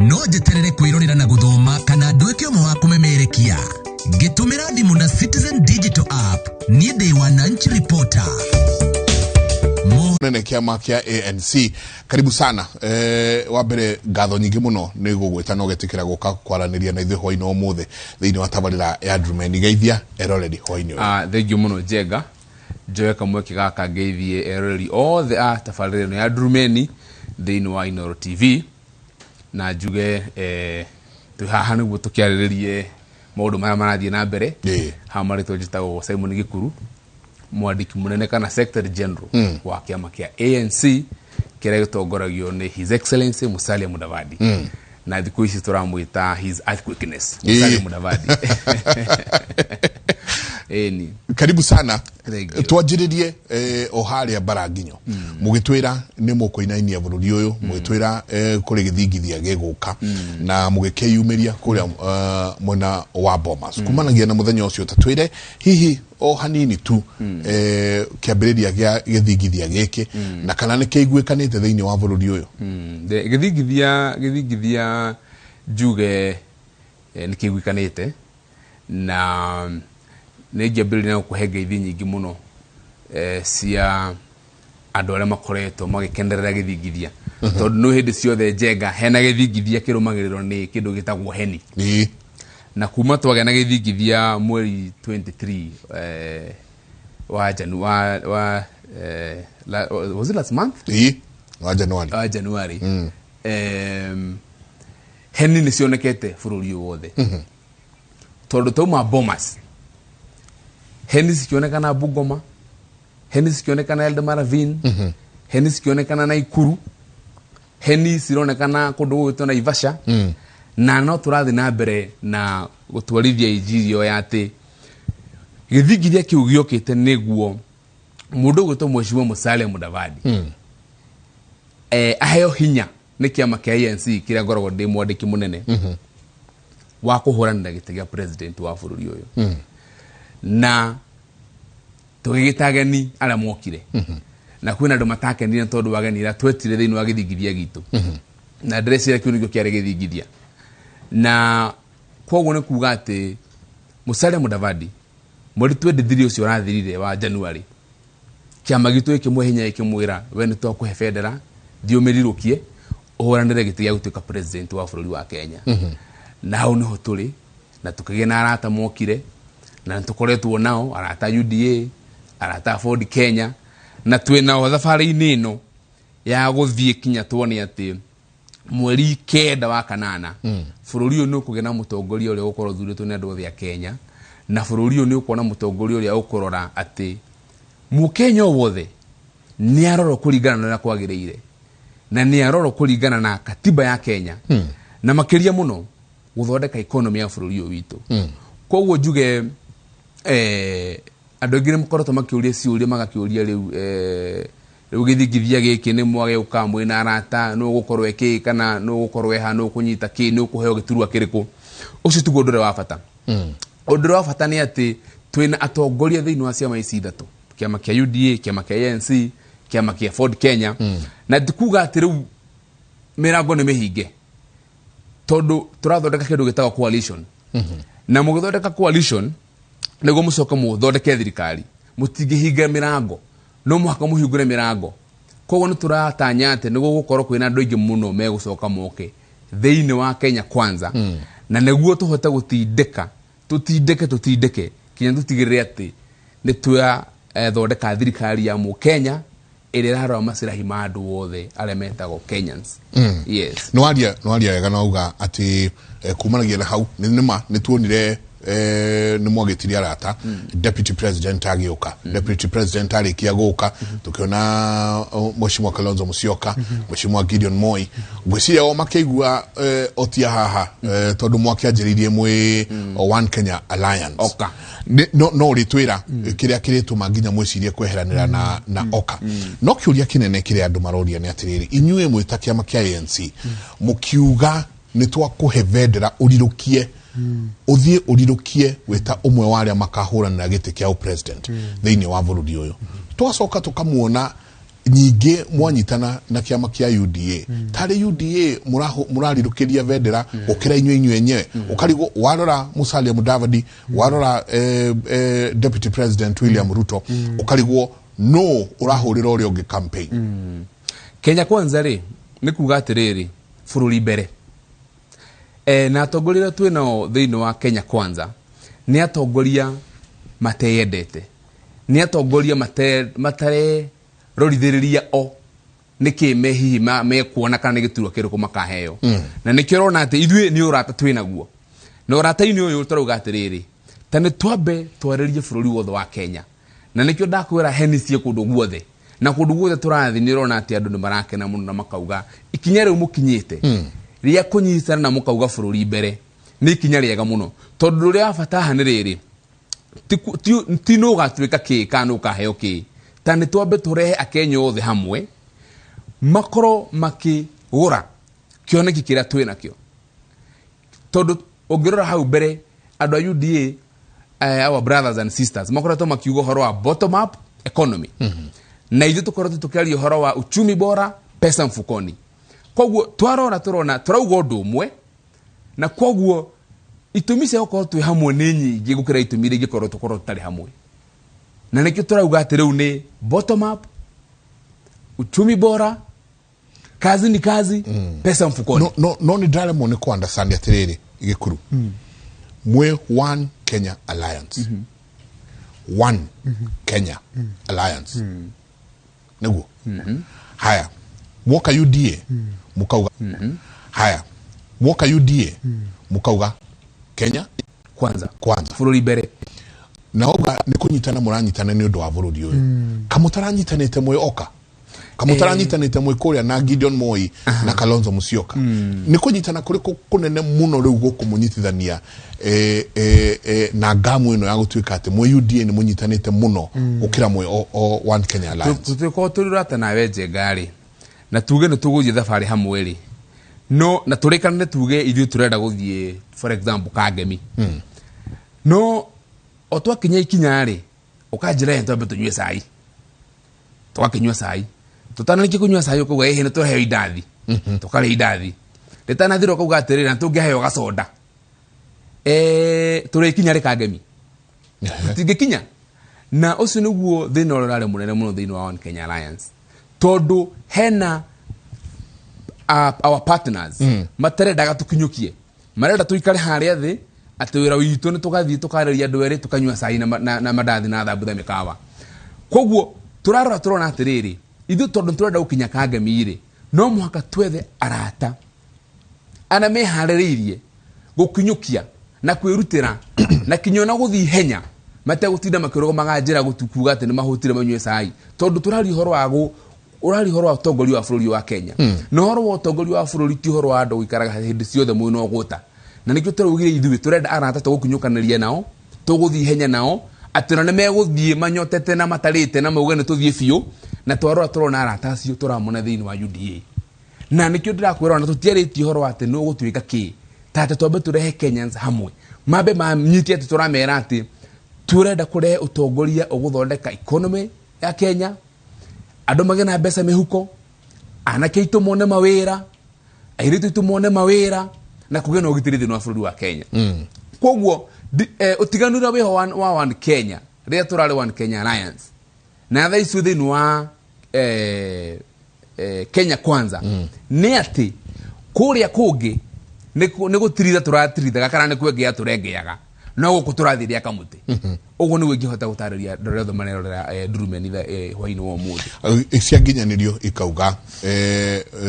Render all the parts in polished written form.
No njeterere kwĩrorera na gũthoma kana nduĩke ũmwe wa kũmemerekia ngĩtũmĩra thimũ na Citizen Digital App. Niĩ ndĩ Wananchi Reporter. Nene kĩama kĩa ANC, karibu sana. Wa mbere, ngatho nyingĩ mũno nĩ gũgwĩta na ũgetĩkĩra gũka kwaranĩria na ithuĩ hwainĩ wa ũmũthĩ thĩinĩ wa tabarĩra ya Ndurumeni. Geithia eroreri hwainĩ ũyũ. Ah, thengiũ mũno Njenga. Njoe kamweke gaka ngeithie eroreri othe a tabarĩra ĩno ya Ndurumeni thĩinĩ wa Inooro TV, na njuge twĩ haha nĩguo tũkĩarĩrĩrie maũndũ marĩa marathiĩ na mbere. Haha marĩtwa njĩtagwo Simon Gĩkuru, mwandĩki mũnene kana Secretary General wa kĩama kĩa ANC kĩrĩa gĩtongoragio nĩ His Excellency Musalia Mudavadi, na thikũ ici tũramwĩta His Earthquakeness Musalia Mudavadi. Ĩni. Karibu sana. Thank you. Twanjĩrĩrie o harĩa Mbaranginyo, mũgĩtwĩra nĩ mũkũinainia bũrũri ũyũ, mũgĩtwĩra kũrĩ gĩthingithia gĩgũka na mũgĩkĩyumĩria kũrĩa mwena wa Bomas. Kumanagia na mũthenya ũcio, tatwĩre hihi o hanini tu kĩambĩrĩria gĩa gĩthingithia gĩkĩ na kana nĩ kĩiguĩkanĩte thĩinĩ wa bũrũri ũyũ. Gĩthingithia njuge nĩ kĩiguĩkanĩte, na nĩ ingĩambĩrĩria na gũkũhe ngeithi nyingĩ mũno cia andũ arĩa makoretwo magĩkenerera gĩthingithia, tondũ no hĩndĩ ciothe, Njenga, hena gĩthingithia kĩrũmagĩrĩrwo nĩ kĩndũ gĩtagwo heni. Na kuma twagĩa na gĩthingithia mweri 23 wa Janu, wa was it last month? Ĩĩ, wa Januari. Wa Januari. Heni nĩ cionekete bũrũri ũyũ wothe, tondũ tauma Bomas, heni cikĩonekana Bungoma, heni cikĩonekana Eldama Ravine, heni cikĩonekana Naikuru, heni cironekana kũndũ gũgwĩtwo Naivasha, na no tũrathiĩ na mbere na gũtwarithia injiri ĩyo ya atĩ gĩthingithia kĩu gĩokĩte nĩguo mũndũ ũgwĩtwo Mheshimiwa Musalia Mudavadi aheo hinya nĩ kĩama kĩa ANC kĩrĩa ngoragwo ndĩ mwandĩki mũnene wa kũhũranĩra gĩtĩ gĩa president wa bũrũri ũyũ. Na tũgĩgĩta ageni arĩa mokire, na kwĩna andũ matakenire tondũ wa ageni arĩa twetire thĩinĩ wa gĩthingithia gitũ, na ndĩreciria kĩu nĩkĩo kĩarĩ gĩthingithia. Na koguo nĩ kuga atĩ Musalia Mudavadi mweri 23 ũcio ũrathirire wa January, kĩama gitũ gĩkĩmũhe hinya, gĩkĩmwĩra, "We nĩ twakũhe bendera, thiĩ ũmĩrirũkie, ũhũranĩre gĩtĩ gĩa gũtuĩka president wa bũrũri wa Kenya." Na hau nĩho tũrĩ, na tũkĩgĩa na arata mokire, na nĩ tũkoretwo nao, arata UDA, arata a Ford Kenya, na twĩ nao thabarĩ-inĩ ĩno ya gũthiĩ kinya tuone atĩ mweri 9 wa kanana bũrũri ũyũ nĩ ũkũgĩa na mũtongoria ũrĩa ũgũkorwo ũthurĩtwo nĩ andũ othe a Kenya, na bũrũri ũyũ nĩ ũkuona mũtongoria ũrĩa ũkũrora atĩ mũkenya o wothe nĩ arorwo kũringana na ũrĩa kwagĩrĩire, na nĩ arorwo kũringana na katiba ya Kenya, na makĩria mũno gũthondeka economy ya bũrũri ũyũ witũ. Koguo njuge andũ aingĩ nĩ makoretwo makĩũria ciũria, magakĩũria rĩu rĩu gĩthingithia gĩkĩ nĩ mwagĩũka mwĩna arata, nũ ũgũkorwo ĩkĩ kana nũ ũgũkorwo eha, nũ ũkũnyita kĩ, nũ ũkũheo gĩturwa kĩrĩkũ. Ũcio tiguo ũndũ ũrĩa wa bata. Ũndũ ũrĩa wa bata nĩ atĩ twĩna atongoria thĩinĩ wa ciama ici ithatũ, kĩama kĩa UDA, kĩama kĩa ANC, kĩama kĩa Ford Kenya, na ti kuga atĩ rĩu mĩrango nĩ mĩhinge, tondũ tũrathondeka kĩndũ gĩtagwo coalition, na mũgĩthondeka coalition nĩguo mũcoke mũthondeke thirikari, mũtingĩhinga mĩrango, no mũhaka mũhingũre mĩrango. Koguo nĩ tũratanya atĩ nĩ gũgũkorwo kwĩna andũ aingĩ mũno megũcoka moke thĩinĩ wa Kenya Kwanza, na nĩguo tũhote gũtindĩka, tũtindĩke, tũtindĩke kinya tũtigĩrĩre atĩ nĩ twathondeka thirikari ya mũkenya ĩrĩa ĩrarora macirahi ma andũ othe arĩa metagwo Kenyans. Yes. Nĩwaria wega na wauga atĩ kumanagia na hau nĩ nĩma nĩ tuonire nĩ mwagĩtirie arata, deputy president agĩũka. Deputy president arĩkia gũka, tũkĩona Mheshimiwa Kalonzo Musyoka, Mheshimiwa Gideon Moi, ngwĩciria o makĩigua otia haha tondũ mwakĩanjĩrĩirie mwĩ o One Kenya Alliance. Oka. No ũrĩtwĩra kĩrĩa kĩrĩtũma nginya mwĩcirie kweheranĩra na Oka. No kĩũria kĩnene kĩrĩa andũ maroria nĩ atĩrĩrĩ, inyuĩ mwĩta kĩama kĩa ANC mũkiuga nĩ twakũhe bendera ũrirũkie, ũthiĩ ũrirũkie wĩta ũmwe wa arĩa makahũranĩra gĩtĩ kĩa ũpresident thĩinĩ wa bũrũri ũyũ, twacoka tũkamuona Nyingĩ mwanyitana na kĩama kĩa UDA, tarĩ UDA mũrarirũkĩria bendera gũkĩra inyuĩ enyewe. Ũkarigwo warora Musalia Mudavadi, warora Deputy President William Ruto, ũkarigwo no ũrahũrĩra ũrĩa ũngĩ campaign. Kenya Kwanza rĩ, nĩ kuga atĩrĩrĩ, bũrũri mbere. Na atongoria arĩa twĩ nao thĩinĩ wa Kenya Kwanza nĩ atongoria mateyendete, nĩ atongoria matarerorithĩrĩria o nĩkĩ me hihi mekuona kana nĩ gĩturwa kĩrĩkũ makaheo. Na nĩkĩo ũrona atĩ ithuĩ nĩ ũrata twĩ naguo, na ũrata-inĩ ũyũ tũrauga atĩrĩrĩ, ta nĩ twambe twarĩrie bũrũri wothe wa Kenya. Na nĩkĩo ndakwĩra heni ciĩ kũndũ guothe, na kũndũ guothe tũrathiĩ nĩ ũrona atĩ andũ nĩ marakena mũno na makauga ikinya rĩu mũkinyĩte rĩa kũnyitana na mũkauga bũrũri mbere nĩ ikinya rĩega mũno, tondũ ũrĩa wa bata haha nĩ rĩrĩ, ti nũ ũgatuĩka kĩ kana nũ ũkaheo kĩ, ta nĩ twambe tũrehe Akenya othe hamwe makorwo makĩgũra kĩoneki kĩrĩa twĩ nakĩo. Tondũ ũngĩrora hau mbere andũ a UDA, our brothers and sisters, makoretwo makiuga ũhoro wa bottom up economy, na ithuĩ tũkoretwo tũkĩaria ũhoro wa uchumi bora, pesa mfukoni. Koguo twarora tũrona tũrauga ũndũ ũmwe, na koguo itũmi cia gũkorwo twĩ hamwe nĩ nyingĩ gũkĩra itũmi iria ingĩkorwo tũkorwo tũtarĩ hamwe. Na nĩkĩo tũrauga atĩ rĩu nĩ bottom up, uchumi bora, kazi ni kazi, pesa mfukoni. No nĩ ndaremwo nĩ kũ understand atĩrĩrĩ, Gĩkuru, mwĩ One Kenya Alliance, One Kenya Alliance nĩguo. Haya, mwoka UDA mukauga, haya, mwoka UDA mukauga Kenya Kwanza, Kwanza, bũrũri mbere. Na auga nĩ kũnyitana mũranyitana nĩ ũndũ wa bũrũri ũyũ, kamũtaranyitanĩte mwĩ oka, kamũtaranyitanĩte mwĩ kũrĩa na Gideon Moi na Kalonzo Musyoka, nĩ kũnyitana kũrĩkũ kũnene mũno rĩu gũkũ mũnyitithania na ngamu ĩno ya gũtuĩka atĩ mwĩ UDA nĩ mũnyitanĩte mũno gũkĩra mwĩ o One Kenya Alliance? Tũtĩkorwo tũrĩ ũrata nawe Njenga rĩ, na tuge nĩ tũgũthiĩ thabarĩ hamwe rĩ, no na tũrĩkanĩre tuge ithuĩ tũrenda gũthiĩ for example Kangemi, no o twakinya ikinya rĩ, ũkanjĩra ĩ twambe tũnyue cai, tũgakĩnyua cai, tũtanarĩkia kũnyua cai ũkauga ĩhĩ nĩ tũraheo indathi, tũkarĩa indathi, rĩtanathira ũkauga atĩrĩrĩ na tũngĩheo gacoda, tũrĩkinya rĩ Kangemi? Tũtingĩkinya. Na ũcio nĩguo thĩna ũrĩa ũrarĩ mũnene mũno thĩinĩ wa One Kenya Alliance, tondũ hena our partners matarendaga tũkinyũkie, marenda tũikare harĩa thĩ atĩ wĩra witũ nĩ tũgathiĩ tũkarĩria andũ erĩ tũkanyua cai na mandathi na thambutha mĩkawa. Koguo tũrarora tũrona atĩrĩrĩ, ithuĩ tondũ tũrenda gũkinya Kangemi rĩ, no mũhaka twethe arata arĩa meharĩrĩirie gũkinyũkia na kwĩrutĩra na kinya ona gũthiĩ ihenya mategũtinda makĩrũgamaga njĩra gũtukuga atĩ nĩ mahũtire manyue cai, tondũ tũraria ũhoro wa ũraria ũhoro wa ũtongoria wa bũrũri wa Kenya, na ũhoro wa ũtongoria wa bũrũri ti ũhoro wa andũ gũikaraga hĩndĩ ciothe mwĩna ũgũta. Na nĩkĩo tũraugire ithuĩ tũrenda arata tũgũkinyũkanĩria nao, tũgũthiĩ ihenya nao, atĩ ona nĩ megũthiĩ manyotete na matarĩte na mauge nĩ tũthiĩ biũ. Na twarora tũrona arata acio tũramona thĩinĩ wa UDA. Na nĩkĩo ndĩrakwĩra ona tũtiarĩtie ũhoro wa atĩ nĩ ũgũtuĩka kĩ, ta atĩ twambe tũrehe Kenyans hamwe, mambe manyite atĩ tũramera atĩ tũrenda kũrehe ũtongoria ũgũthondeka economy ya Kenya, andũ magĩe na mbeca mĩhuko, anake aitũ mone mawĩra, airĩtu aitũ mone mawĩra, na kũgĩe na ũgitĩri thĩinĩ wa bũrũri wa Kenya. Koguo ũtiganu ũrĩa wĩho wa One Kenya rĩrĩa tũrarĩ One Kenya Alliance na thaa ici thĩinĩ wa Kenya Kwanza nĩ atĩ kũrĩa kũngĩ nĩ gũtiritha tũratirithaga kana nĩ kwengea tũrengeaga, no gũkũ tũrathiĩ rĩa kamũtĩ. Ũguo nĩguo ingĩhota gũtarĩria andũ arĩa othe marerorera Ndurumeni hwaĩ-inĩ wa ũmũthĩ. Cianginyanĩrio ikauga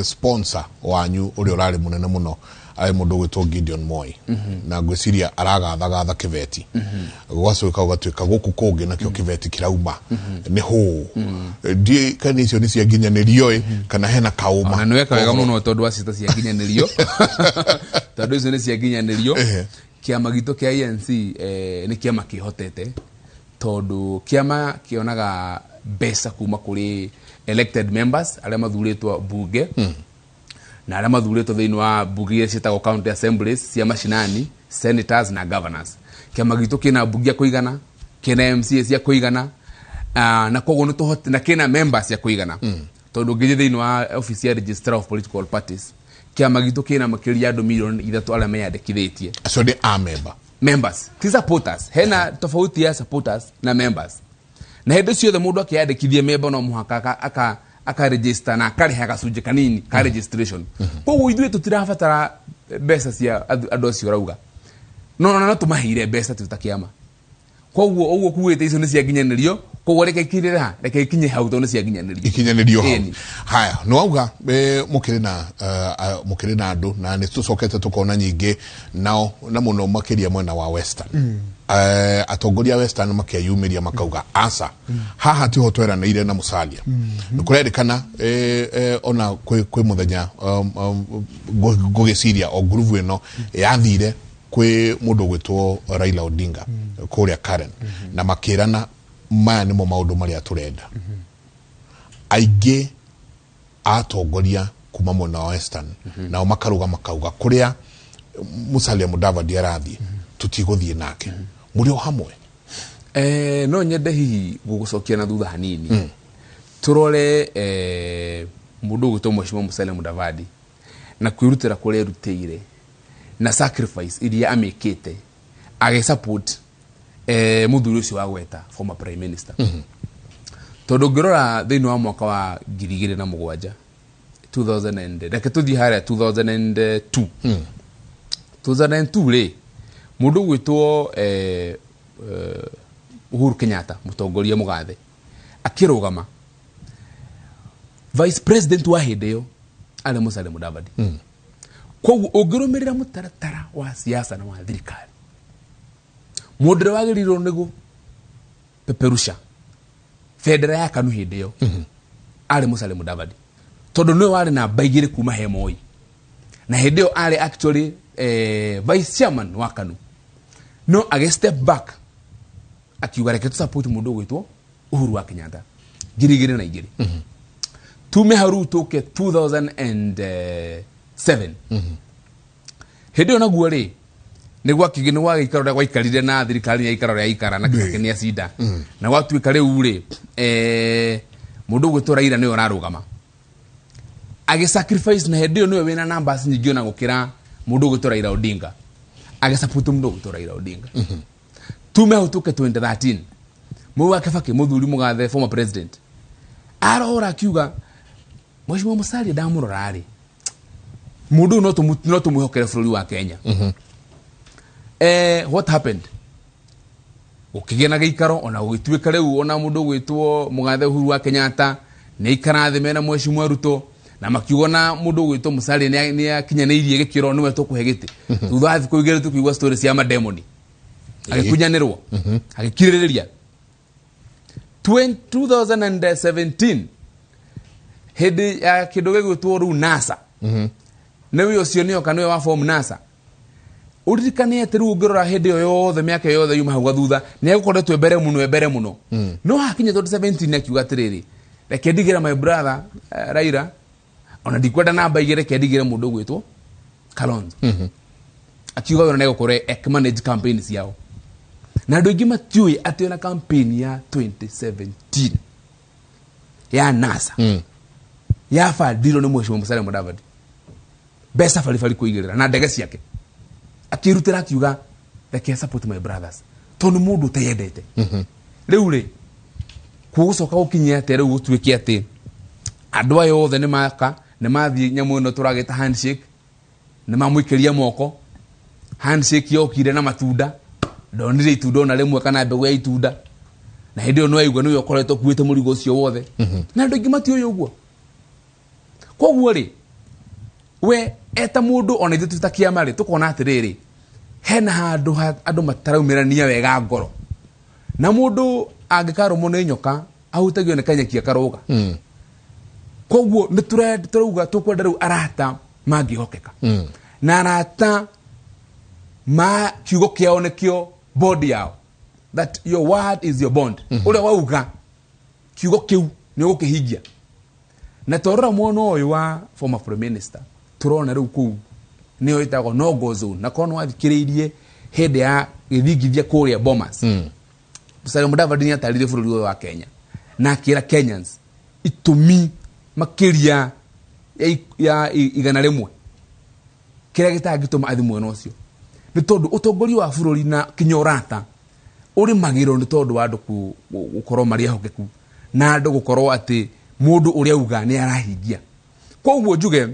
sponsor wanyu ũrĩa ũrarĩ mũnene mũno arĩ mũndũ ũgwĩtwo Gideon Moi, na ngwĩciria aragathagatha kĩbeti, gũgacoka gũgatuĩka gũkũ kũngĩ nakĩo kĩbeti kĩrauma nĩ hũ. Ndiĩ kana icio nĩ cianginyanĩrio ĩ kana hena kaũma. Ona nĩ weka wega mũno tondũ wa cita cianginyanĩrio, tondũ icio nĩ cianginyanĩrio. Kĩama gitũ kĩa ANC nĩ kĩama kĩhotete, tondũ kĩama kĩonaga mbeca kuma kũrĩ elected members arĩa mathurĩtwo bunge na arĩa mathurĩtwo thĩinĩ wa bunge iria ciĩtagwo county assemblies cia mashinani, senators na governors. Kĩama gitũ kĩna mbunge ya kũigana, kĩna MCA cia kũigana, Na koguo nĩ na kĩna members ya kũigana, tondũ ũngĩthiĩ thĩinĩ wa office ya Registrar of Political Parties, kĩama gitũ kĩna makĩria andũ 3 milioni arĩa meyandĩkithĩtie. Acio nĩ a member? Members, ti supporters. Hena tofauti ya supporters na members. Na hĩndĩ ciothe mũndũ akĩyandĩkithia member no mũhaka aka register na akarĩha gacunjĩ kanini ka registration. Koguo ithuĩ tũtirabatara mbeca cia andũ acio ũrauga, no tũmaheire mbeca twĩ ta kĩama. Koguo ũguo kuugĩte icio nĩ ciakinyanĩrio. Koguo reke ikinyĩre ha, reke ikinye hau, tondũ nĩ ciakinyanĩrio. Ikinyanĩrio hau. Ĩni. Haya, nĩ wauga mũkĩrĩ na mũkĩrĩ na andũ, na nĩ tũcokete tũkona nyingĩ nao na mũno makĩria mwena wa Western. Atongoria a Western makeyumĩria makauga aca, haha tiho tweranĩire na Musalia. Nĩ kũrerĩkana ona kwĩ mũthenya ngũgĩciria o ngurubu ĩno yathire kwĩ mũndũ ũgwĩtwo Raila Odinga kũrĩa Karen, na makĩrana maya nĩmo maũndũ marĩa tũrenda. Aingĩ atongoria kuma mwena wa Western nao makaruga makauga kũrĩa Musalia Mudavadi arathiĩ tũtigũthiĩ nake. Mũrĩ o hamwe? No nyende hihi gũgũcokia na thutha hanini, tũrore mũndũ ũgwĩtwo Mheshimiwa Musalia Mudavadi na kwĩrutĩra kũrĩa erutĩire na sacrifice iria amĩkĩte agĩsupport mũthuri ũcio wa gweta former prime minister. Tondũ ũngĩrora thĩinĩ wa mwaka wa 2007, 2000 and, reke tũthiĩ harĩa 2002, 2002 rĩ, mũndũ ũgwĩtwo Uhuru Kenyatta, mũtongoria mũgathe, akĩrũgama, vice president wa hĩndĩ ĩyo arĩ Musalia Mudavadi. Koguo ũngĩrũmĩrĩra mũtaratara wa siasa na wa thirikari, mũndũ ũrĩa wagĩrĩirwo nĩ peperusha bendera ya KANU hĩndĩ ĩyo arĩ Musalia Mudavadi, tondũ nĩwe warĩ namba 2 kuma he Moi, na hĩndĩ ĩyo arĩ actually vice chairman wa KANU, no agĩ step back akiuga reke tu support mũndũ ũgwĩtwo Uhuru wa Kenyatta 2002. Tume hau rĩu tũke 2007. Hĩndĩ ĩyo naguo rĩ, nĩ gwakĩgĩ nĩ gwagĩikara ũrĩa gwaikarire na thirikari yaikara ũrĩa yaikara na Kibaki nĩ acinda, na gwatuĩka rĩu rĩ, mũndũ ũgwĩtwo Raila nĩwe ũrarũgama, agĩ sacrifice, na hĩndĩ ĩyo nĩwe wĩna numbers nyingĩ ona gũkĩra mũndũ ũgwĩtwo Raila Odinga, agĩsupport mũndũ ũgwĩtwo Raila Odinga. Tume hau tũke 2013. Mwai wa Kibaki, mũthuri mũgathe, former president, arohora akiuga Mheshimiwa Musalia ndamũrora rĩ, mũndũ ũyũ no tũmwĩhokere bũrũri wa Kenya. What happened? Gũkĩgĩa na gĩikaro, ona gũgĩtuĩka rĩu ona mũndũ ũgwĩtwo mũgathe Uhuru wa Kenyatta nĩ aikara thĩ mena Mheshimiwa Ruto na makiuga na mũndũ ũgwĩtwo Musalia nĩ akinyanĩirie gĩkĩro, nĩwe tũkũhe gĩtĩ. Thutha wa thikũ 2 tũkĩigua story cia mademoni, agĩkunyanĩrwo, agĩkirĩrĩria. 2017, hĩndĩ ya kĩndũ gĩgwĩtwo rĩu NASA, nĩwe ũcio nĩoka nĩwe wa form NASA. Ũririkane atĩ rĩu ũngĩrora hĩndĩ ĩyo yothe, mĩaka ĩyo yothe yuma hau gathutha, nĩ egũkoretwo mbere mũno, mbere mũno, no hakinya 2017 akiuga atĩrĩrĩ, reke ndigĩre my brother Raila, ona ndikwenda namba 2, reke ndigĩre mũndũ ũgwĩtwo Kalonzo. Akiuga we nĩ egũkorwo akĩmanage campaign ciao, na andũ aingĩ matiũĩ atĩ ona campaign ya 2017 ya NASA yabandirwo nĩ Mheshimiwa Musalia Mudavadi, mbeca baribari kũigĩrĩra na ndege ciake akĩrutĩra, akiuga reke support my brothers, tondũ nĩ mũndũ ũteyendete. Rĩu rĩ, gũgũcoka gũkinyia atĩa rĩu gũtuĩke atĩ andũ aya othe nĩ maka nĩ mathiĩ nyamũ ĩno tũragĩta handshake, nĩ mamũikĩria moko? Handshake yokire na matunda, ndonire itunda ona rĩmwe kana mbegũ ya itunda, na hĩndĩ ĩyo nĩwaigua nĩwe ũkoretwo ũkuĩte mũrigo ũcio wothe, na andũ aingĩ matiũĩ ũguo. Koguo rĩ, we eta mũndũ, ona ithuĩ twĩ ta kĩama rĩ, tũkona atĩrĩrĩ, hena handũ andũ mataraumĩrania wega ngoro, na mũndũ angĩkarũmwo nĩ nyoka ahutagio nĩ kanyeki akarũga. Koguo nĩ tũrauga tũkwenda rĩu arata mangĩhokeka na arata ma kiugo kĩao nĩkĩo bond yao, that your word is your bond. Ũrĩa wauga kiugo kĩu nĩ ũgũkĩhingia. Na twarora mwena ũyũ wa former prime minister, tũrona rĩu kũu nĩyo ĩtagwo no go zone, na korwo nĩ wathikĩrĩirie hĩndĩ ya gĩthingithia kũrĩa Bomas, Musalia Mudavadi nĩ atarire bũrũri ũyũ wa Kenya. Na akĩra Kenyans itũmi makĩria ya 100 kĩrĩa gĩtangĩtũma athiĩ mwena ũcio nĩ tondũ ũtongoria wa bũrũri na kinya ũrata ũrĩmagĩrwo nĩ tondũ wa andũ gũkorwo marĩ ehokeku na andũ gũkorwo atĩ mũndũ ũrĩa auga nĩ arahingia. Koguo njuge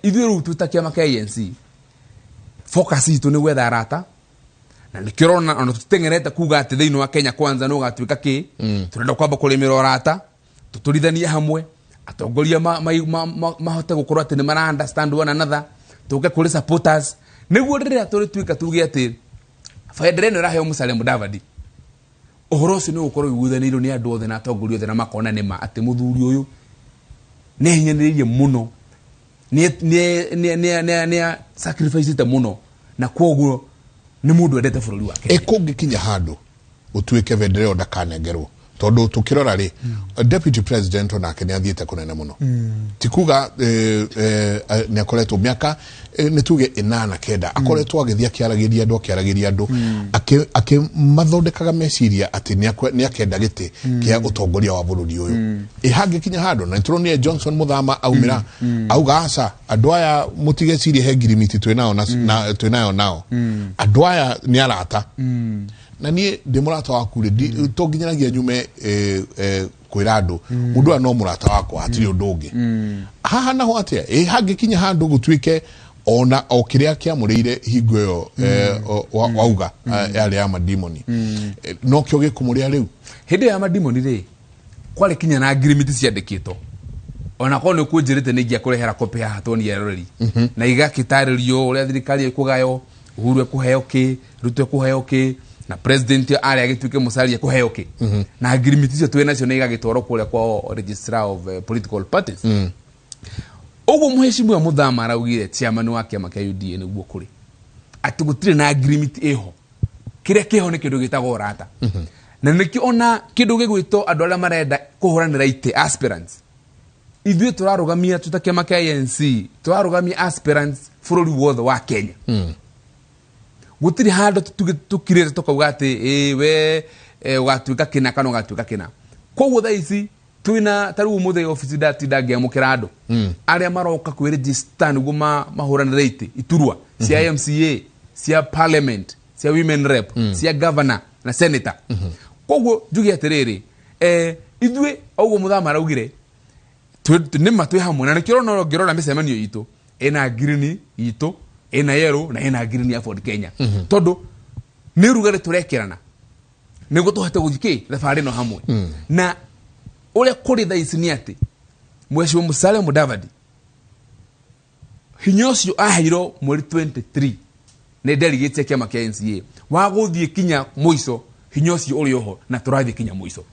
ithuĩ rĩu twĩ ta kĩama kĩa ANC focus itũ nĩ gwetha arata, na nĩkĩo ũrona ona tũteng'erete kuga atĩ thĩinĩ wa Kenya Kwanza nĩ ũgatuĩka kĩ, tũrenda kwamba kũrĩmĩra ũrata, tũtũrithanie hamwe, atongoria mahote gũkorwo atĩ nĩ mara understand one another, tũke kũrĩ supporters, nĩguo rĩrĩa tũrĩtuĩka tuge atĩ bendera ĩno ĩraheo Musalia Mudavadi, ũhoro ũcio nĩ ũgũkorwo ũiguithanĩirio nĩ andũ othe na atongoria othe na makona nĩma atĩ mũthuri ũyũ nĩ ahinyanĩrĩirie mũno, nĩ sacrificete mũno, na koguo nĩ mũndũ wendete bũrũri wa Kenya. Ĩkũngĩkinya handũ ũtuĩke bendera ĩyo ndakanengerwo, tondũ tũkĩrora rĩ, deputy president onake nĩ athiĩte kũnene mũno, ti kuga nĩ akoretwo mĩaka nĩ tuge 8 9 akoretwo agĩthiĩ akĩaragĩria andũ, akĩaragĩria andũ, akĩmathondekaga meciria atĩ nĩ akenda gĩtĩ kĩa ũtongoria wa bũrũri ũyũ. Ĩhangĩkinya handũ na nĩtũronire Johnson Muthama aumĩra auga aca, andũ aya mũtigecirie he ngirimiti twĩnao twĩnayo nao, andũ aya nĩ arata, na niĩ ndĩ mũrata waku rĩ, to nginyanagia nyume kwĩra andũ mũndũ ũyũ no mũrata wakwa, hatirĩ ũndũ ũngĩ. Haha naho atĩa ĩ hangĩkinya handũ gũtuĩke ona o kĩrĩa kĩamũrĩire hingo ĩyo wauga yarĩ ya madimoni, nokĩo gĩkũmũrĩa rĩu. Hĩndĩ ya madimoni rĩ, kwarĩ kinya na ngirimiti ciandĩkĩtwo, ona korwo nĩ ũkũnjĩrĩte nĩ ingĩakũrehera copy haha tuonie eroreri, na igakĩtarĩrio ũrĩa thirikari ĩkũgaywo, Uhuru ekũheo kĩ, Ruto ekũheo kĩ, na president arĩa agĩtuĩke Musalia ekũheo kĩ, na ngirimiti icio twĩ nacio nĩ igagĩtwarwo kũrĩa kwa registrar of political parties. Ũguo mũhecimiwa Muthama araugire chairman wa kĩama kĩa UDA nĩguo kũrĩ atĩ gũtirĩ na ngirimiti ĩho, kĩrĩa kĩho nĩ kĩndũ gĩtagwo ũrata, na nĩkĩo ona kĩndũ gĩgwĩtwo andũ arĩa marenda kũhũranĩra itĩ aspirants, ithuĩ tũrarũgamia twĩ ta kĩama kĩa ANC tũrarũgamia aspirants bũrũri wothe wa Kenya. Gũtirĩ handũ tũkirĩte tũkauga atĩ ĩ we ũgatuĩka kĩna kana ũgatuĩka kĩna. Koguo thaa ici twĩna ta rĩu ũmũthĩ obici ndatinda ngĩamũkĩra andũ arĩa maroka kwĩregister nĩguo mahũranĩre itĩ iturwa cia MCA, cia parliament, cia women rep, cia governor na senator. Koguo njuge atĩrĩrĩ, ithuĩ ũguo Muthama araugire nĩma twĩ hamwe, na nĩkĩo ũrona ũngĩrora mĩcemanio itũ ĩna green itũ, ĩna yellow na ĩna green ya Ford Kenya, tondũ nĩ ũrugarĩ tũrekĩrana nĩguo tũhote gũthiĩ kĩ thabarĩ ĩno hamwe. Na ũrĩa kũrĩ thaa ici nĩ atĩ Mheshimiwa Musalia Mudavadi hinya ũcio aheirwo mweri 23 nĩ delegate ya kĩama kĩa NCA wa gũthiĩ kinya mũico, hinya ũcio ũrĩ oho na tũrathiĩ kinya mũico,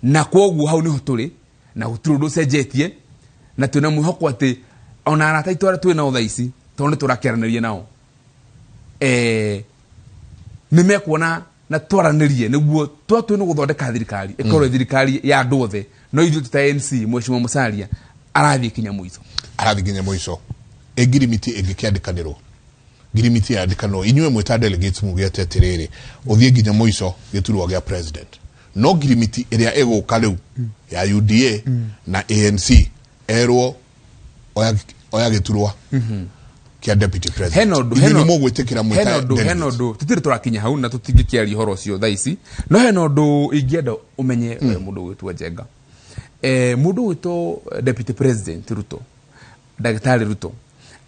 na kwoguo hau nĩho tũrĩ na gũtirĩ ũndũ ũcenjetie, na twĩna mwĩhoko atĩ ona arata aitũ arĩa twĩ nao thaa ici tondũ nĩ tũrakĩaranĩria nao nĩ mekuona na twaranĩrie nĩguo twatue nĩ gũthondeka thirikari ĩkorwo thirikari ya andũ othe, no ithuĩ twĩ ta ANC Mheshimiwa Musalia arathiĩ kinya mũico, arathiĩ kinya mũico. Ĩ ngirimiti ĩngĩkĩandĩkanĩrwo, ngirimiti yandĩkanĩrwo inyuĩ mwĩ ta delegates mugĩte atĩrĩrĩ ũthiĩ nginya mũico gĩturwa gĩa president, no ngirimiti ĩrĩa ĩgũka rĩu ya UDA na ANC erwo oya gĩturwa kĩa deputy president, inyuĩ nĩ mũgwĩtĩkĩra mwĩ ta hena delegates? Ũndũ tũtirĩ tũrakinya hau na tũtingĩkĩaria ũhoro ũcio thaa ici, no hena ũndũ ingĩenda ũmenye, mũndũ ũgwĩtwo Njenga, mũndũ ũgwĩtwo deputy president Ruto, ndagĩtarĩ Ruto,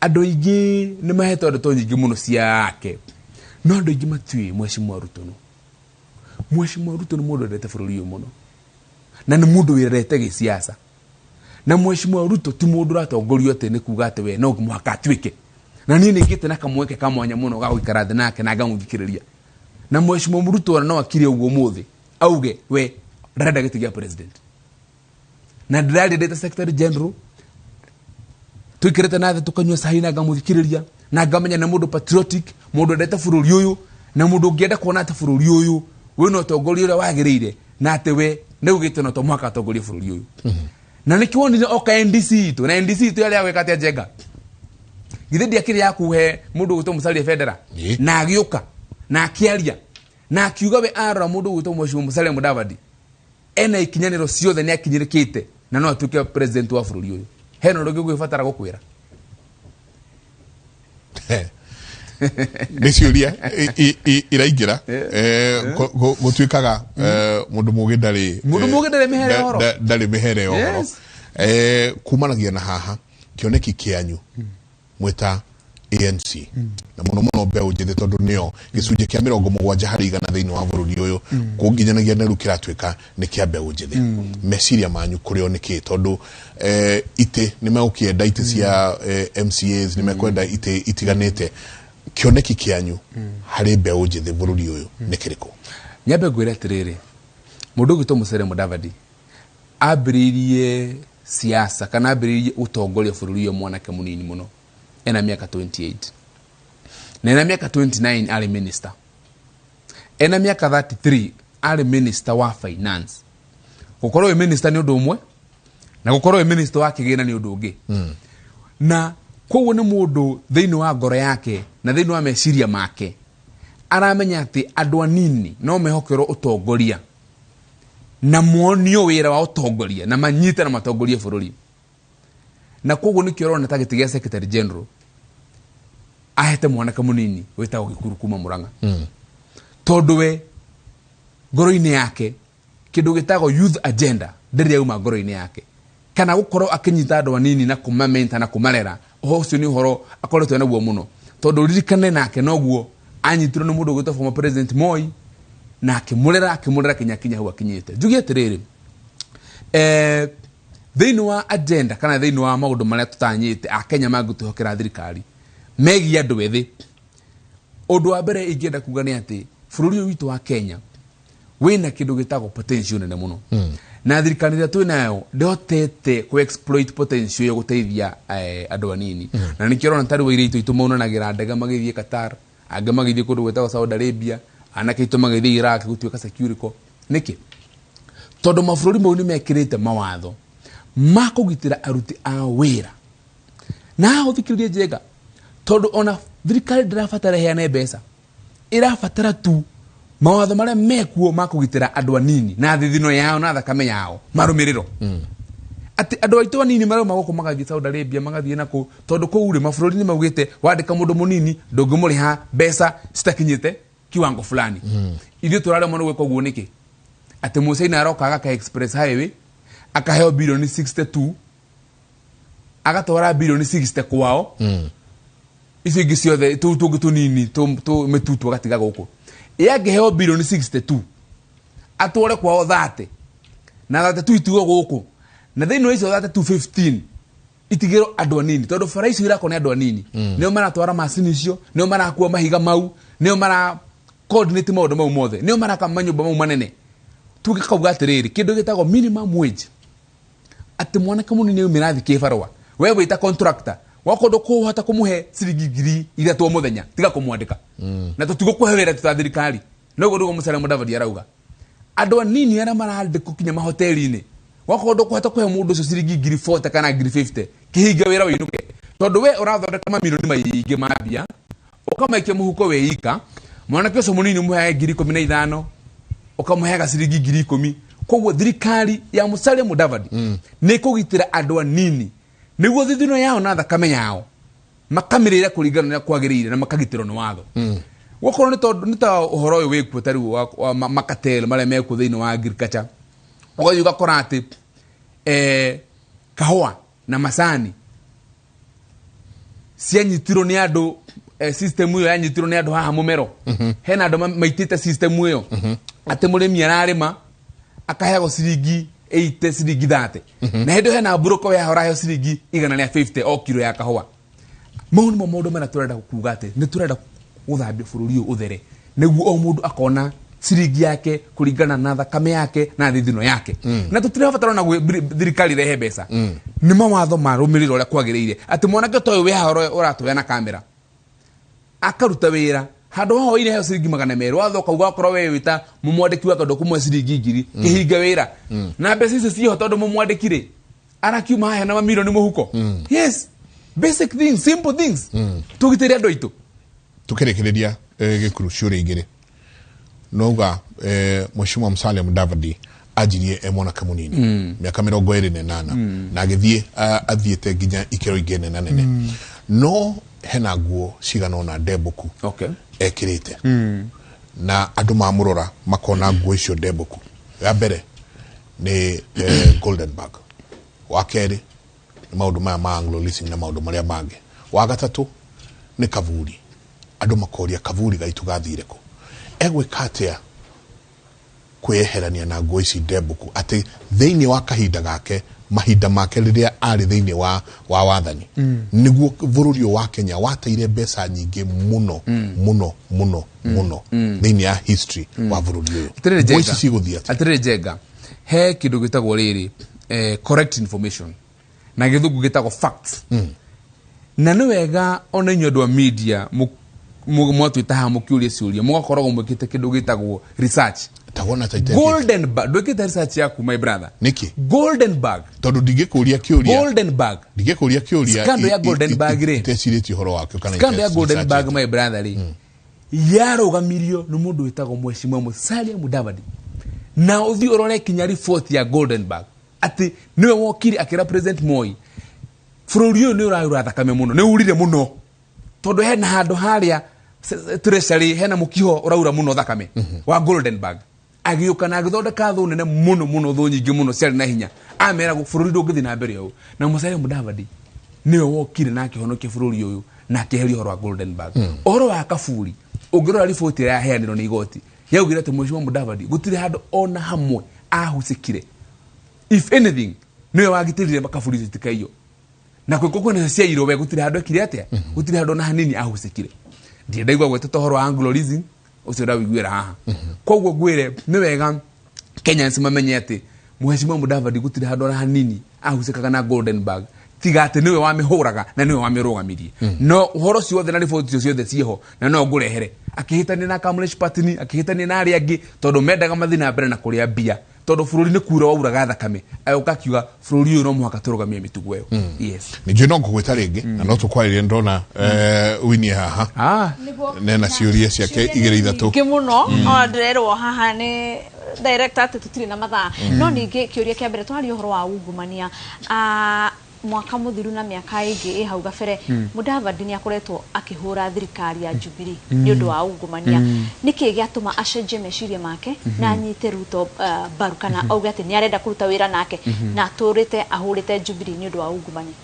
andũ aingĩ nĩ mahetwo ndeto nyingĩ mũno ciake, no andũ aingĩ matiũĩ Mheshimiwa Ruto no. Mheshimiwa Ruto nĩ mũndũ wendete bũrũri ũyũ mũno, na nĩ mũndũ wĩrerete gĩsiasa, na Mheshimiwa Ruto ti mũndũ ũratongorio atĩ nĩ kuga atĩ we no mũhaka atuĩke, na niĩ nĩ ngĩte na kamweke ka mwanya mũno ga gũikara thĩ nake na ngamũthikĩrĩria, na Mheshimiwa Ruto ona no akire ũguo ũmũthĩ auge we ndarenda gĩtĩ gĩa president, na ndĩraria ndĩ ta secretary general tũikarĩte na thĩ tũkanyua cai na ngamũthikĩrĩria na ngamenya nĩ mũndũ patriotic, mũndũ wendete bũrũri ũyũ, na mũndũ ũngĩenda kuona atĩ bũrũri ũyũ wĩna ũtongoria ũrĩa wagĩrĩire, na atĩ we nĩ augĩte no to mũhaka atongorie bũrũri ũyũ. Na nĩkĩo wonire oka NDC itũ, na NDC itũ yarĩ ya gwĩka atĩa Njenga? Githĩ ndiakĩrĩ ya kuhe mũndũ ũgwĩtwo Musalia bendera? Na agĩũka na akĩaria na akiuga we arora mũndũ ũgwĩtwo Mheshimiwa Musalia Mudavadi Ena ikinyanĩro ciothe, nĩ akinyĩrĩkĩte na no atuĩke president wa bũrũri ũyũ. Hena ũndũ ũngĩ ũgwĩbatara gũkwĩra? Nä ciå iraingä ra gå tuä kaga må ndå må gä ndarä Mũndũ mũũgĩ ndarĩ mĩhere ya ũhoro. Ndarä mä here ya å horo. Kumanagia na haha kĩoneki kĩanyu mwĩta ANC na mũno mũno mbeũ njĩthĩ, tondũ nĩo gĩcunjĩ kĩa 70% thĩinĩ wa bũrũri ũyũ, kũnginyanagia na rĩu kĩratuĩka nĩ kĩa mbeũ njĩthĩ. Meciria manyu kũrĩ o nĩkĩ? Tondũ itĩ nĩ megũkĩenda itĩ cia MCAs, nĩ mekwenda itĩ itiganĩte. Kĩoneki kĩanyu harĩ mbeũ njĩthĩ bũrũri ũyũ nĩ kĩrĩkũ? Nyambe ngwĩre atĩrĩrĩ, mũndũ ũgwĩtwo Musalia Mudavadi ambĩrĩirie siasa kana ambĩrĩirie ũtongoria bũrũri ũyũ mwanake mũnini mũno, ena mĩaka 28, na ena mĩaka 29 arĩ minister, ena mĩaka 33 arĩ minister wa finance. Gũkorwo wĩ minister nĩ ũndũ ũmwe na gũkorwo wĩ minister wa kĩgĩna nĩ ũndũ ũngĩ. Na koguo nĩ mũndũ thĩinĩ wa ngoro yake na thĩinĩ wa meciria make aramenya atĩ andũ anini no mehokerwo ũtongoria na monio wĩra wa ũtongoria na manyite na matongorie bũrũri. Na koguo nĩkĩo ũrona ta gĩtĩ gĩa secretary general ahete mwanake mũnini wĩtagwo Gĩkuru kuma Mũrang'a, tondũ we ngoro-inĩ yake kĩndũ gĩtagwo youth agenda ndĩrĩ yauma ngoro-inĩ yake, kana gũkorwo akĩnyita andũ anini na kũmamenta na kũmarera. Ũhoro ũcio nĩ ũhoro akoretwo naguo mũno, tondũ ririkane nake noguo anyitirwo nĩ mũndũ ũgwĩtwo former president Moi na akĩmũrera, akĩmũrera kinya kinya hau akinyĩte. Njuge atĩrĩrĩ, thĩinĩ wa agenda kana thĩinĩ wa maũndũ marĩa tũtanyĩte akenya mangĩtwĩhokera thirikari megiĩ andũ ethĩ, ũndũ wa mbere ingĩenda kuga nĩ atĩ bũrũri ũyũ witũ wa Kenya wĩna kĩndũ gĩtagwo potential nene mũno, na thirikari ĩrĩa twĩnayo ndĩhotete ku exploit potential ĩyo gũteithia andũ anini. Na nĩkĩo ũrona ta rĩu airĩtu aitũ maunanagĩra ndege magĩthiĩ Qatar, angĩ magĩthiĩ kũndũ gwĩtagwo Saudi Arabia, anake aitũ magĩthiĩ Iraq gũtuĩka security. Nĩkĩ? Tondũ mabũrũri mau nĩ mekĩrĩte mawatho ma kũgitĩra aruti a wĩra. Na haha ũthikĩrĩrie njega, tondũ ona thirikari ndĩrabatara ĩheane mbeca, ĩrabatara tu mawatho marĩa mekuo ma kũgitĩra andũ anini na thithino yao na thakame yao marũmĩrĩro, atĩ andũ aitũ anini marauma gũkũ magathiĩ Saudi Arabia, magathiĩ nakũ, tondũ kũu rĩ mabũrũri nĩ maugĩte wandĩka mũndũ mũnini ndũngĩmũrĩha mbeca citakinyĩte kiwango fulani. Ithuĩ tũraremwo nĩ gwĩka ũguo nĩkĩ? Atĩ mũcaina aroka agaka express highway akaheo bilioni 62, agatwara bilioni 60 kwao, icio ingĩ ciothe tũu tũngĩ tũnini mĩtutu agatiga gũkũ. Ĩ angĩheo bilioni 62 atware kwao 30 na 32 itigwo gũkũ, na thĩinĩ wa icio 32 15 itigĩrwo andũ anini, tondũ bara icio irakwo nĩ andũ anini, nĩo maratwara macini icio, nĩo marakua mahiga mau, nĩo mara coordinate maũndũ mau mothe, nĩo maraka manyũmba mau manene. Tũgĩkauga atĩrĩrĩ, kĩndũ gĩtagwo minimum wage, atĩ mwanake mũnini aumĩra thiĩ kĩbarũa, we wĩta contractor wakorwo ndũkũhota kũmũhe ciringi 3,000 o mũthenya, tiga kũmwandĩka na tũtigũkũhe wĩra tũta thirikari. Noguo nĩguo Musalia Mudavadi arauga. Andũ anini arĩa marandĩkwo kinya mahoteli-inĩ, wakorwo ndũkũhota kũhe mũndũ ũcio ciringi 40,000 kana 50,000, kĩhinge wĩra wĩinũke, tondũ we ũrathondeka mamirioni maingĩ ma mbia ũkamaikia mũhuko wĩ ika. Mwanake ũcio mũnini ũmũheage 15,000, ũkamũheaga ciringi 10,000. Koguo thirikari ya Musalia Mudavadi nĩ kũgitĩra andũ anini nĩguo thithino yao na thakame yao makamĩrĩra kũringana na ũrĩa kwagĩrĩire na makagitĩrwo nĩ watho. Gwakorwo nĩ tondũ nĩ ta ũhoro ũyũ wĩkuo ta rĩu wa makatel marĩa mekuo thĩinĩ wa agriculture, ũgathiĩ ũgakora atĩ kahũa na macani cianyitirwo nĩ andũ, system ĩyo yanyitirwo nĩ andũ haha mũmero. Hena andũ maitĩte system ĩyo atĩ mũrĩmi ararĩma akaheagwo ciringi 80, ciringi 30, na hĩndĩ ĩyo hena mburoko we ũraheo ciringi 150 o kiro ya kahũa. Mau nĩmo maũndũ marĩa tũrenda kuga atĩ nĩ tũrenda gũthambia bũrũri ũyũ ũthere, nĩguo o mũndũ akona ciringi yake kũringana na thakame yake na thithino yake. Na tũtirabatara ona thirikari rehe mbeca, nĩ mawatho marũmĩrĩrwo ũrĩa kwagĩrĩire, atĩ mwanake ta ũyũ wĩ haha ũratũhe na kamera akaruta wĩra handũ haho ire heo ciringi 200, watho ũkauga okorwo we wĩta mũmwandĩki wake ndũkũmũhe ciringi 1,000, kĩhinge wĩra na mbeca icio ciĩho, tondũ mũmwandĩki rĩ arakiuma haha na mamirioni mũhuko. Yes, basic things, simple things, tũgitĩre andũ aitũ. Tukĩrĩkĩrĩria, gĩkuru ciũria igĩrĩ. Nouga Mheshimiwa Musalia Mudavadi Anjirie e mwanake munini miaka 28 na agithie athiete nginya ikero ingĩ nene nene, no hena nguo cigana ũna ndembũku ekĩrĩte na andũ mamũrora makona nguo icio ndembũku. Ya mbere nĩ Golden Bag, wa kerĩ nĩ maũndũ maya ma Anglo Leasing na maũndũ marĩa mangĩ, wa gatatũ nĩ kaburi. Andũ makoria kaburi gaitũ gathire kũ? Egwĩka atĩa kwĩyeherania na nguo ici ndembũku atĩ thĩinĩ wa kahinda gake, mahinda make rĩrĩa arĩ thĩinĩ wa wathani, nĩguo bũrũri ũyũ wa Kenya wateire mbeca nyingĩ mũno mũno mũno mũno thĩinĩ ya history wa bũrũri ũyũ? Atĩrĩrĩ. Nguo ici Njenga. cigũthiĩ atĩa? Atĩrĩrĩ Njenga, he kĩndũ gĩtagwo rĩrĩ correct information, na gĩthũngũ gĩtagwo facts. Na nĩ wega ona inyuĩ andũ a media mwatwĩta haha mũkĩũria ciũria, mũgakoragwo mwĩkĩte kĩndũ gĩtagwo research. Tawona ta itekĩte. Golden Bag, ndwĩkĩte research yaku, my brother? Nĩkĩ? Golden Bag. Tondũ ndingĩkũria kĩũria. Golden Bag. Ndingĩkũria kĩũria Scandal ya Golden Bag rĩ. itecirĩtie ũhoro wakĩo kana Scandal ya Golden research. Bag, my brother, rĩ, yarũgamirio nĩ mũndũ wĩtagwo Mheshimiwa Musalia Mudavadi, na ũthiĩ ũrore kinya report ya Golden Bag atĩ nĩwe wokire akĩra President Moi bũrũri ũyũ nĩ ũraura thakame mũno, nĩ urire mũno tondũ hena handũ harĩa treasury hena mũkiho ũraura mũno thakame wa Golden Bag. Agĩũka na agĩthondeka thũ nene mũno mũno, thũ nyingĩ mũno ciarĩ na hinya, amera bũrũri ndũngĩthiĩ na mbere ũũ. Na Musalia Mudavadi nĩwe wokire na akĩhonokia bũrũri ũyũ na akĩeheria ũhoro wa Golden Bag. Ũhoro wa kaburi, ũngĩrora riboti ĩrĩa yaheanirwo nĩ igoti, yaugire atĩ Mheshimiwa Mudavadi gũtirĩ handũ ona hamwe ahucĩkire. If anything, nĩwe wagitĩrire kaburi icio itikaiywo, na kwĩko kwĩna ciairwo we gũtirĩ handũ ekire atĩa, gũtirĩ handũ ona hanini ahucĩkire. Ndirĩ ndaigua gwĩteta ũhoro wa Anglo Leasing, ũcio ndawiguĩra haha. Koguo ngwĩre nĩ wega Kenyans mamenye atĩ Mheshimiwa Mudavadi gũtirĩ handũ ona hanini ahucĩkaga na Golden Bag, tiga atĩ nĩwe wamĩhũraga na nĩwe wamĩrũgamirie. No ũhoro ũcio wothe na riboti icio ciothe ciĩho na no ngũrehere, akĩhĩtania na Kamlesh Patni, akĩhĩtania na arĩa angĩ tondũ mendaga mathiĩ na mbere na kũrĩa mbia, tondũ bũrũri nĩ kura wauraga thakame. Agĩũka akiuga bũrũri ũyũ no mũhaka tũrũgamie mĩtugo ĩyo, yes. Nĩ no ngũgwĩta rĩngĩ na no tũkwarĩrie, ndona winie haha nena ciũria ciake igĩrĩ ithatũ. Nyingĩ mũno, ona ndĩrerwo haha nĩ director atĩ tũtirĩ na mathaa. No ningĩ kĩũria kĩa mbere, twaria ũhoro wa ungumania. Mwaka mũthiru na mĩaka ĩngĩ ĩ hau gabere, Mudavadi nĩ akoretwo akĩhũra thirikari ya Jubilee nĩ ũndũ wa ungumania. Nĩkĩ gĩatũma acenjie meciria make na anyite Ruto mbaru, kana auge atĩ nĩ arenda kũruta wĩra nake na atũrĩte ahũrĩte Jubilee nĩ ũndũ wa ungumania?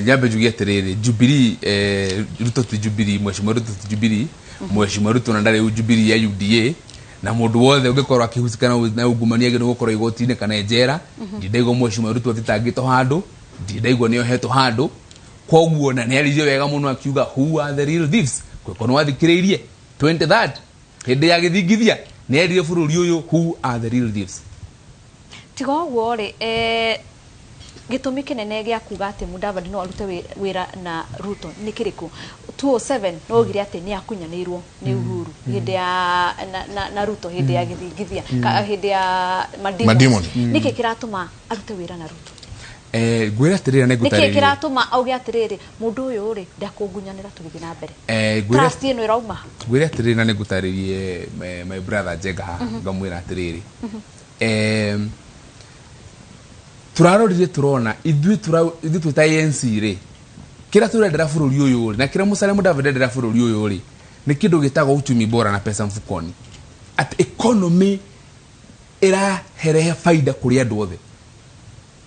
Nyambe njuge atĩrĩrĩ, Jubilee, Ruto ti Jubilee, Mheshimiwa Ruto ti Jubilee. Mheshimiwa Ruto na ndarĩ Jubilee ya UDA, na mũndũ wothe ũngĩkorwo akĩhusika na ungumania agĩrĩirwo gũkorwo igoti-inĩ kana njera. Ndindaigua Mheshimiwa Ruto athitangĩtwo handũ, ndindaigua nĩ ohetwo handũ. Koguo na nĩ aririe wega mũno akiuga, "Who are the real thieves?" Kwĩko nĩ wathikĩrĩirie 23rd hĩndĩ ya gĩthingithia, nĩ eririe bũrũri ũyũ, "Who are the real thieves?" Tiga ũguo rĩ, gĩtũmi kĩnene gĩa kuga atĩ Mudavadi no arute wĩra na Ruto nĩ kĩrĩkũ? 207 no augire atĩ nĩ akunyanĩirwo nĩ Uhuru hĩndĩ ya na Ruto hĩndĩ ya gĩthingithia, hĩndĩ ya Mademon. mademon. Nĩkĩ kĩratũma arute wĩra na Ruto? Ngwĩra atĩrĩrĩ na Nĩkĩ ngũtarĩrie. kĩratũma auge atĩrĩrĩ, mũndũ ũyũ rĩ, ndakũngunyanĩra, tũgĩthiĩ na mbere? Ngwĩra Trust ĩno ĩrauma? Ngwĩre atĩrĩrĩ na nĩngũtarĩrie my brother Njenga haha, ngamwĩra atĩrĩrĩ, tũrarorire tũrona ithuĩ twĩ ta ANC rĩ, kĩrĩa tũrendera bũrũri ũyũ rĩ, na kĩrĩa Musalia Mudavadi endera bũrũri ũyũ rĩ, nĩ kĩndũ gĩtagwo uchumi bora na pesa mfukoni, atĩ economy ĩraherehe baida kũrĩ andũ othe.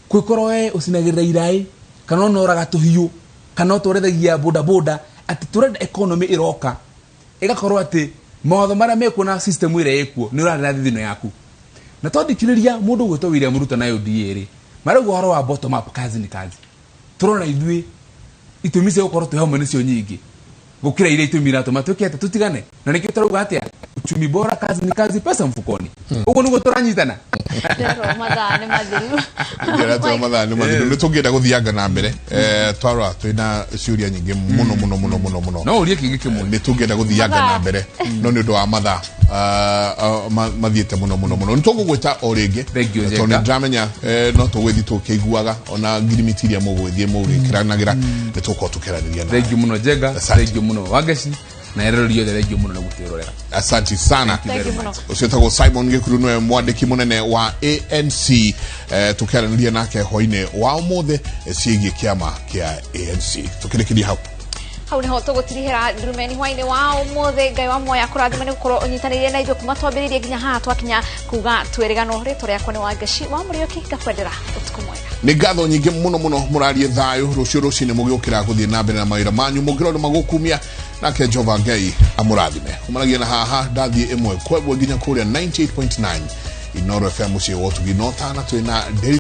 Kwĩkorwo we ũcinagĩrĩra iraĩ kana ũnoraga tũhiũ kana ũtwarithagia bodaboda, atĩ tũrenda economy ĩroka ĩgakorwo atĩ mawatho marĩa mekuo na system ĩrĩa ĩkuo nĩ ũrarĩra thithino yaku. Na twathikĩrĩria mũndũ ũgwĩtwo William Ruto na UDA rĩ, marauga ũhoro wa bottom up, kazi ni kazi. Tũrona ithuĩ itũmi cia gũkorwo twĩ hamwe nĩcio nyingĩ gũkĩra iria itũmi iratũma twĩke atĩa, tũtigane. Na nĩkĩo tũrauga atĩa, uchumi bora, kazi ni kazi, pesa mfukoni. Ũguo nĩguo tũranyitana. Ndĩrerwo mathaa nĩ mathiru. Ndĩratwĩra mathaa nĩ mathiru. Nĩ tũngĩenda gũthianga na mbere. Twarora twĩna ciũria nyingĩ mũno mũno mũno mũno mũno. No ũrie kĩngĩ kĩmwe. Nĩ tũngĩenda gũthianga na mbere, no nĩ ũndũ wa mathaa mathiĩte mũno mũno mũno, nĩ tũgũgwĩta o rĩngĩ. Thank you, tondũ Njenga. nĩ ndĩramenya no tũgwĩthiĩ tũkĩiguaga ona ngirimiti iria mũgũgĩthiĩ mũgĩkĩranagĩra, nĩ tũgũkorwo tũkĩaranĩria nawe. Thank you mũno, Njenga. Asante. Thank you mũno, Wangeci. Na eroreri othe, thengiũ mũno nĩ gũtwĩrorera. Asanti sana. Thank you Thank very you much. mũno. Ũcio wĩtagwo Simon Gĩkuru, nĩwe mwandĩki mũnene wa ANC. Tũkĩaranĩria nake hwainĩ wa ũmũthĩ ciĩgiĩ kĩama kĩa ANC. Tũkĩrĩkĩria hau. Hau niho tũgũtirihĩra ndurumeni hwainĩ wa ũmũthĩ. Ngai wa muoya kũrathima nĩ gũkorwo ũnyitanĩire na ithuĩ kuma twambĩrĩirie nginya haha twakinya kuga twĩrĩganwo. Rĩtwa rĩakwa nĩ Wangeci wa Mũrĩũki, ngakwendera ũtukũ mwega. Nĩ ngatho nyingĩ mũno mũno. Mũrarie thayũ. Rũciũ rũcinĩ mũgĩũkĩra gũthiĩ na mbere na mawĩra manyu, mũngĩrora magũkumia nake Jehova Ngai amũrathime. Kumanagia na haha ndathiĩ ĩmwe kwa ĩmwe nginya kũrĩa 98.9 Inoro FM, mũciĩ wa ũtugi no tana twĩna Daily.